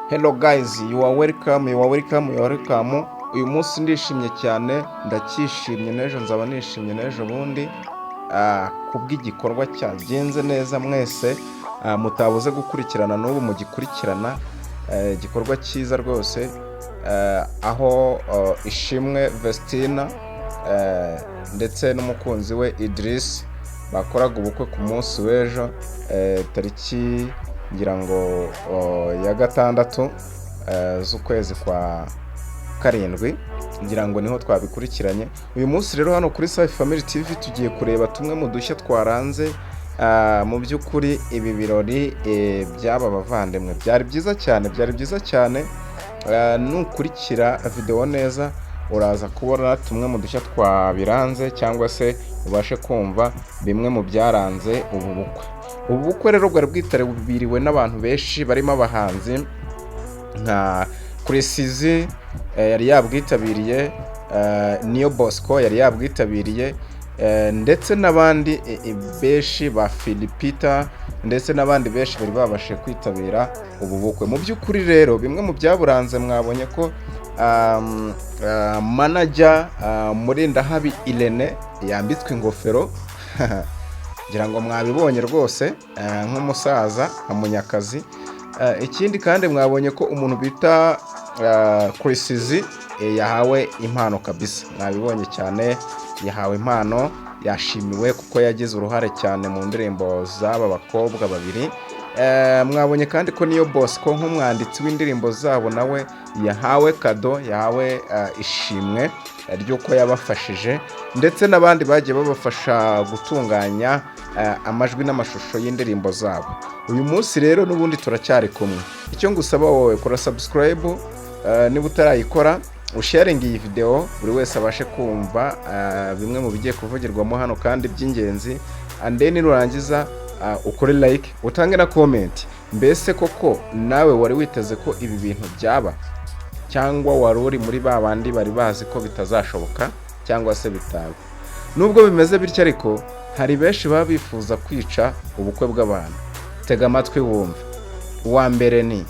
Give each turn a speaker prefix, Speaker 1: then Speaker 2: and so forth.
Speaker 1: Hello guys, you are welcome, you are welcome, you are welcome. Uyu munsi ndishimye cyane, ndacyishimye, n'ejo nzaba nishimye, n'ejo bundi, kubw'igikorwa cyagenze neza mwese mutabuze gukurikirana, n'ubu mugikurikirana, igikorwa cyiza rwose, aho Ishimwe Vestina ndetse n'umukunzi we Idris bakoraga ubukwe ku munsi w'ejo, tariki ngira ngo ya 6 z'ukwezi kwa karindwi, ngira ngo niho twabikurikiranye. Uyu munsi rero hano kuri Safi Family TV tugiye kureba tumwe mu dushya twaranze mu by'ukuri ibi birori by'aba bavandimwe. Byari byiza cyane, byari byiza cyane. Nukurikira videwo neza uraza kubona tumwe mu dushya twabiranze, cyangwa se ubashe kumva bimwe mu byaranze ubu bukwe. Ubu bukwe rero bwari bwitabiriwe n'abantu benshi barimo abahanzi nka Chriss Eazy yari yabwitabiriye, Niyo Bosco yari yabwitabiriye, ndetse n'abandi benshi ba Philipita, ndetse n'abandi benshi bari babashije kwitabira ubu bukwe. Mu by'ukuri rero bimwe mu byaburanze, mwabonye ko manager Murindahabi Irene yambitswe ingofero, ngira ngo mwabibonye rwose, nk'umusaza nka Munyakazi. Ikindi kandi mwabonye ko umuntu bita Chriss Eazy yahawe impano kabisa, mwabibonye cyane, yahawe impano, yashimiwe kuko yagize uruhare cyane mu ndirimbo z'aba bakobwa babiri. Mwabonye kandi ko Niyo Bosco nk'umwanditsi w'indirimbo zabo nawe yahawe kado, yahawe ishimwe ry'uko yabafashije, ndetse n'abandi bagiye babafasha gutunganya amajwi n'amashusho y'indirimbo zabo. Uyu munsi rero n'ubundi turacyari kumwe. Icyo ngusaba wowe, kora subscribe niba utarayikora, usharinge iyi video buri wese abashe kumva bimwe mu bigiye kuvugirwamo hano kandi by'ingenzi, and then nurangiza ukore like, utange na comment. Mbese koko nawe wari witeze ko ibi bintu byaba, cyangwa wari uri muri ba bandi bari bazi ko bitazashoboka cyangwa se bitaba? Nubwo bimeze bityo ariko hari benshi baba bifuza kwica ubukwe bw'abantu. Tega amatwi wumve. Uwa mbere ni